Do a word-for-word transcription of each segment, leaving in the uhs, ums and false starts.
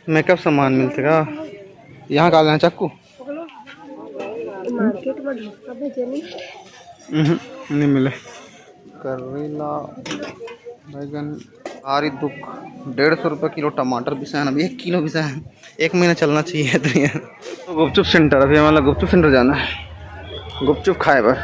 Makeup सामान मिलथे का? यहाँ का लेना, चाकू? मार्केट में ढोका भेजे नहीं। उहुं, नहीं मिले। करेला, बैगन, आरी दुख। डेढ़ सौ रुपये किलो टमाटर बिसाए हन, अभी एक किलो बिसाए हन। एक महीना चलना चाहिए तो यार। तो गुपचुप सेंटर, अभी हमारा गुपचुप सेंटर जाना है, गुपचुप खाए बर।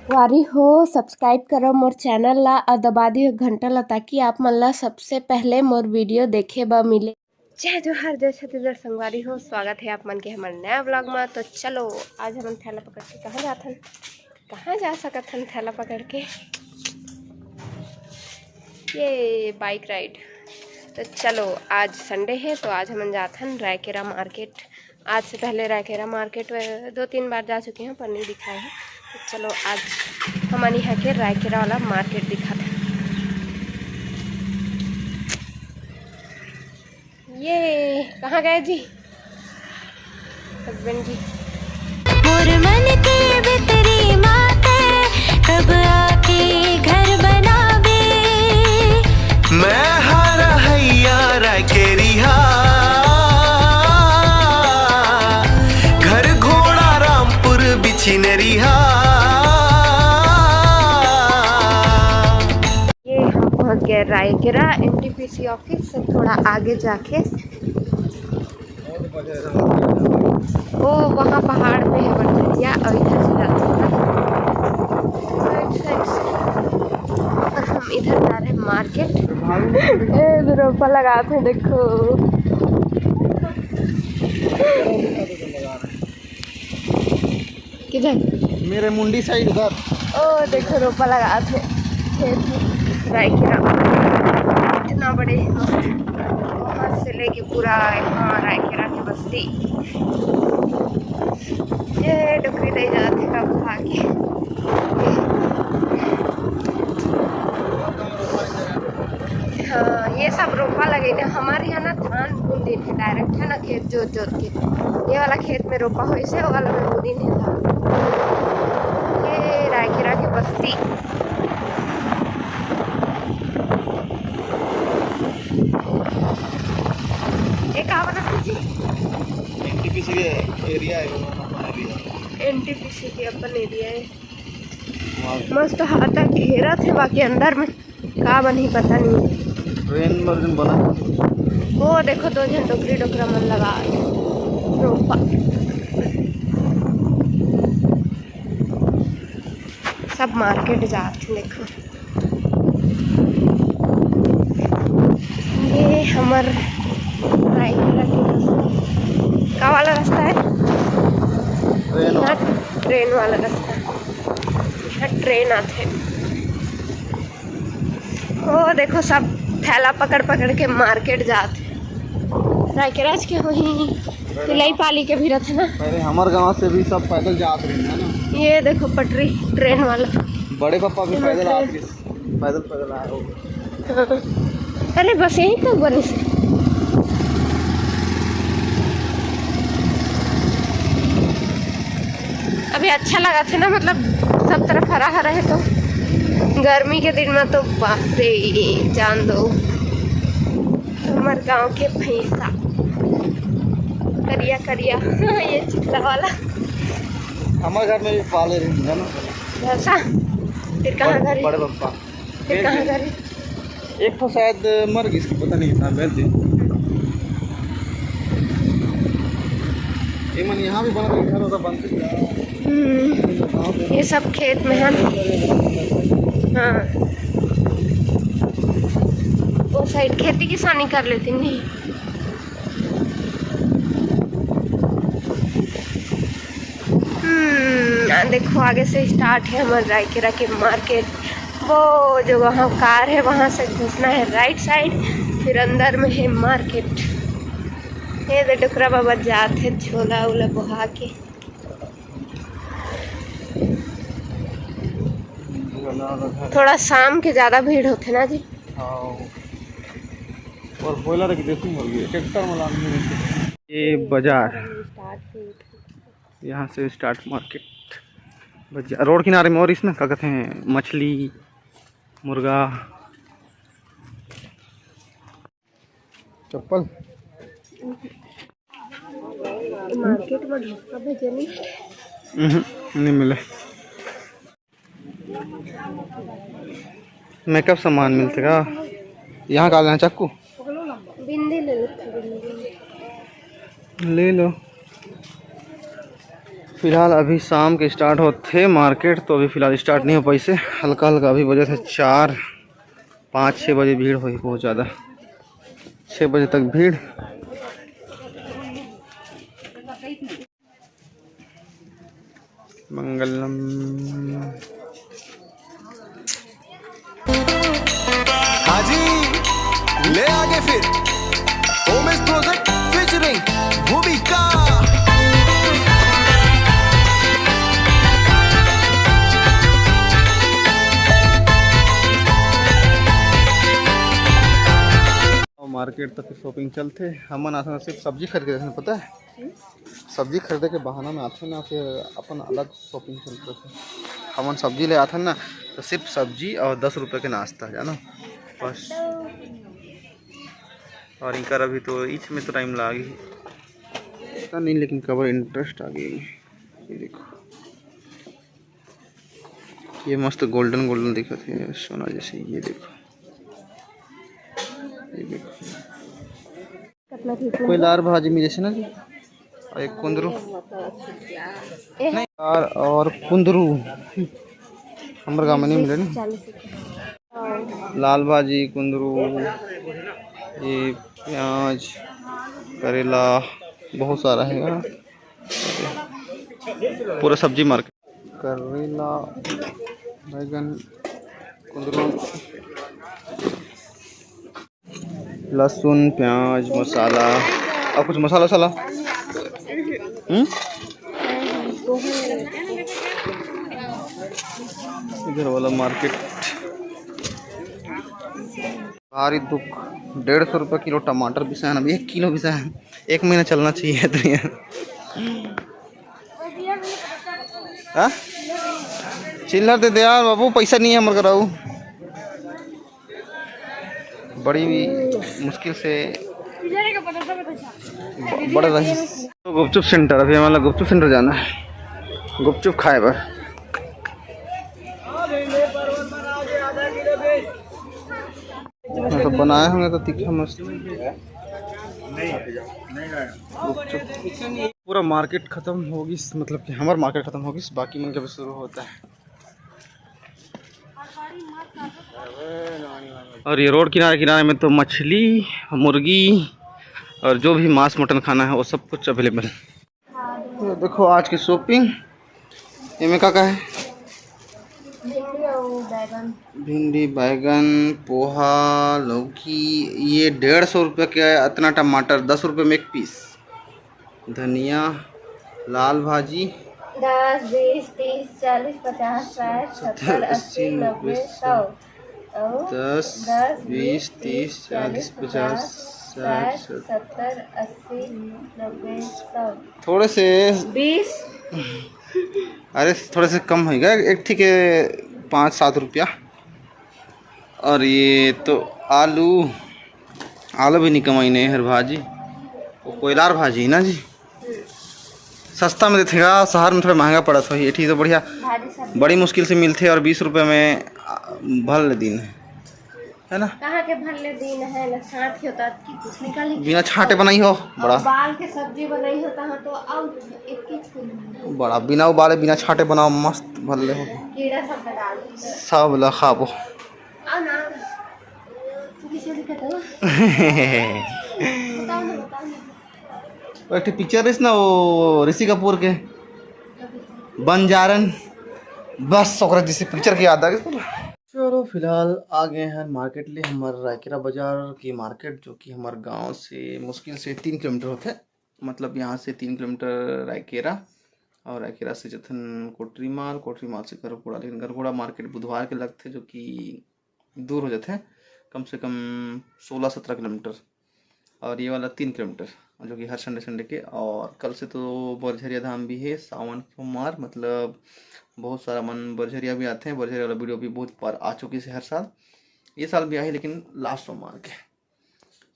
वारी हो, सब्सक्राइब करो मोर चैनल ला और दबा दियो घंटा ला, ताकि आप मन ला सबसे पहले मोर वीडियो देखे बर मिले। जय जोहार, जय छत्तीसगढ़ संगवारी हो, स्वागत है आप मन के हमर नया व्लॉग में। तो चलो, आज हमन थैला पकड़ के कहाँ जाथन, कहाँ जा सकत हन थैला पकड़ के? ये बाइक राइड। तो चलो, आज संडे है, तो आज हमन जाथन रायकेरा मार्केट। आज से पहले रायकेरा मार्केट वे-, दो तीन बार जा चुके हैं, पर नहीं दिखाए हैं। तो चलो, आज हमन यहाँ के रायकेरा वाला मार्केट दिखाते हैं। ये कहाँ गए जी? हस्बैंड जी। मोर मन के भीतरी माते, कब आके घर बनाबे। मैं हारा हैया रायकेरिहा, घर घोड़ा रामपुर बिचिनरिहा। ये हम पहुंच गए रायकेरा एनटीपीसी ऑफिस से थोड़ा आगे जाके। ओ, वहाँ पहाड़ पे है बटरिया और इधर से जाते हैं। राइट साइड से। और हम इधर जा रहे हैं मार्केट। ए, रोपा लगात हे, देखो। किधर? मेरे मुंडी साइड उधर। ओ, देखो, रोपा लगात हे खेत में। रायकेरा। इतना बड़े हिम्मत। वहाँ से लेके पूरा यहाँ रायकेरा के बस्ती। ये डोकरी दे जात हे का भागी। हाँ, ये सब रोपा लगे ना हमारे यहाँ ना, धान बुन देथे डायरेक्ट, है ना, खेत जोत जोत के। ये वाला खेत में रोपा होइसे, वो वाला में बुनिन हे धान। ये रायकेरा के बस्ती। ये का वाला जी? एनटीपीसी के एरिया है, वो अपन एरिया। एनटीपीसी के अपन एरिया है। मस्त हाता घेरा थे, बाकी अंदर में का बनही पता नहीं। ट्रेन बर जन बना। वो देखो, दो झन डोकरी डोकरा मन लगा रोपा। सब मार्केट जात हे, देखो। ये हमर रायपुर के रास्ता। का वाला रास्ता है? ट्रेन वाला। यहाँ ट्रेन वाला रास्ता। यहाँ ट्रेन आथे। ओ देखो, सब थैला पकड़ पकड़ के मार्केट जात हे। रायकेराज के होही, तिलई पाली के भी रथे ना। पहले हमर गांव से भी सब पैदल जात रहे, है ना? ये देखो पटरी, ट्रेन वाला। बड़े पापा भी ये पैदल ट्रेन। आत रहे, पैदल पैदल आए हो। हाँ। अरे बस यही तो बनी से। अभी अच्छा लगा थे ना, मतलब सब तरफ हरा हरा है, तो गर्मी के दिन में तो बाप रे, जान दो। हमर गांव के भैंसा करिया करिया। ये चिखला वाला। हमारे घर में भी पाले रही है ना। भैंसा? फिर कहाँ बड़े, घर है? बड़े पापा। फिर कहाँ घर है? एक ठो शायद मर गई, इसकी पता नहीं था, बैल थी। ये मन यहाँ भी बन रही, घर होता बनते। हम्म, ये सब खेत में है। हाँ, वो साइड खेती किसानी कर लेती नहीं। हम्म, आ देखो, आगे से स्टार्ट है हमारे रायकेरा के मार्केट। वो जो वहाँ कार है, वहाँ से घुसना है राइट साइड, फिर अंदर में है मार्केट। ये दे डोकरा बाबा जात है झोला उला बोहा के। थोड़ा शाम के ज्यादा भीड़ होथे ना जी। हाँ। और बॉयलर की देसी मुर्गी, ट्रैक्टर में लानी है। ये बाजार, यहाँ से स्टार्ट मार्केट। बाजार, रोड किनारे में और इसमें क्या कहते हैं, मछली, मुर्गा। चप्पल। मार्केट में ढोसा भेजे नहीं। नहीं मिले। मेकअप सामान मिलथे का? यहाँ का लेना, चाकू? बिंदी ले लेते, बिंदी। ले लो। फिलहाल अभी शाम के स्टार्ट होथे मार्केट, तो अभी फिलहाल स्टार्ट नहीं हो पाइसे। हल्का हल्का अभी बजे थे चार, पाँच छः बजे भीड़ होही बहुत ज़्यादा। छः बजे तक भीड़। मंगलम। हाजी ले आगे फिर। होम इस प्रोजेक्ट फीचरिंग भूमिका। मार्केट तो फिर शॉपिंग चलथे। हमन आथन सिर्फ सब्जी खरीद के, पता है, सब्जी खरीदे के बहाना में आथन ना, फिर अपन अलग शॉपिंग चलथे। हमन सब्जी ले आथन ना, तो सिर्फ सब्जी और दस रुपये के नाश्ता, जानो, बस। और इनकर अभी तो ईच में तो टाइम लाग ही पता नहीं, लेकिन कबर इंटरेस्ट आ गई। ये देखो, ये मस्त गोल्डन गोल्डन दिखत हे, सोना जैसे। ये देखो, ये देखो, कितना ठीक कोई लार भाजी मिले से ना जी, और एक कुंदरू। नहीं, लार और कुंदरू हमर गाँव में नहीं मिले ना। चालीस रुपये। लाल भाजी, कुंदरू, ये प्याज, करेला, बहुत सारा है यहाँ। पूरा सब्जी मार्केट, करेला, बैगन, कुंदरू, लहसुन, प्याज, मसाला और कुछ मसाला वसाला। हम्म? इधर वाला मार्केट भारी दुख। डेढ़ सौ रुपये किलो टमाटर बिसाहन, अब एक किलो बिसाहन, एक महीना चलना चाहिए। तो यार, हाँ? चिल्लर दे दे यार बाबू, पैसा नहीं है हमर करा। बड़ी मुश्किल से बड़ा रही। तो गुपचुप सेंटर, अभी हमारा गुपचुप सेंटर जाना है, गुपचुप खाए बर। मतलब बनाए होंगे तो तीखा मस्त। गुपचुप। पूरा मार्केट खत्म हो गई, मतलब कि हमार मार्केट खत्म हो गई, बाकी मन के भी शुरू होता है। और ये रोड किनारे किनारे में तो मछली, मुर्गी और जो भी मांस मटन खाना है, वो सब कुछ अवेलेबल। ये देखो आज की शॉपिंग। एमे का का है? भिंडी और बैगन। भिंडी, बैगन, पोहा, लौकी। ये डेढ़ सौ रुपये के इतना टमाटर, दस रुपये में एक पीस। धनिया, लाल भाजी। दस, बीस, तीस, चालीस, पचास, साठ, सत्तर, अस्सी, नब्बे, सौ। और दस, दस, बीस, तीस, चालीस, पचास, साठ, सत्तर। सत्तर, अस्सी, नब्बे, सौ। थोड़े से, बीस। अरे थोड़े से कम होएगा, एक ठीक है, पाँच सात रुपया। और ये तो आलू, आलू भी नहीं कमाई नहीं हर भाजी, वो कोयलार भाजी ना जी। सस्ता में देथे गा, शहर में थोड़ा महंगा पड़त होही। एठी तो बढ़िया, भाजी सब बड़ी मुश्किल से मिलथे और बीस रुपये में आ, भर ले दिन है, है ना? कहाँ के भर ले दिन है ना, साथ ही होता कि कुछ निकल ही बिना छांटे बनाई हो, बड़ा बाल के सब्जी बनाई होता है तो और एक चीज को नहीं। बड़ा बिना उबाले बिना छांटे बनाओ, मस्त भर ले हो, कीड़ा सब डाल देते। सब ला खाबो। आओ ना, तू किसी लिखा था? बताओ ना, बताओ ना। एक ठे पिक्चर रहिस ना, वो ऋषि कपूर के बंजारन, बस ओकरा जैसे पिक्चर के याद आ गया। चलो फिलहाल आ गए हैं मार्केट ले, हमार रायकेरा बाजार की मार्केट, जो कि हमार गांव से मुश्किल से तीन किलोमीटर होते, मतलब यहाँ से तीन किलोमीटर रायकेरा, और रायकेरा से जथन कोटरीमाल, कोटरीमाल से गरगोड़ा। लेकिन गरगोड़ा मार्केट बुधवार के लगथे, जो कि दूर हो जाथे, कम से कम सोलह सत्रह किलोमीटर। और ये वाला तीन किलोमीटर, जो कि हर संडे संडे के। और कल से तो बरझरिया धाम भी है, सावन के सोमवार, मतलब बहुत सारा मन बरझरिया भी आते हैं। बरझरिया वाला वीडियो भी बहुत बार आ चुकी है हर साल, ये साल भी आई, लेकिन लास्ट सोमवार के।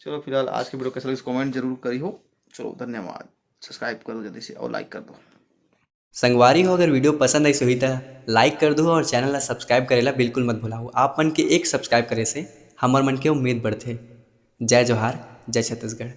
चलो, फिलहाल आज के वीडियो कैसा लगिस, कमेंट जरूर करिहो। चलो, धन्यवाद। सब्सक्राइब कर दो जल्दी से और लाइक कर दो। संगवारी हो, अगर वीडियो पसंद आइस होही त लाइक कर दू और चैनल ला सब्सक्राइब करे ला बिल्कुल मत भुलाओ। आप मन के एक सब्सक्राइब करे से हमर मन के उम्मीद बढ़थे। जय जोहार, जय छत्तीसगढ़।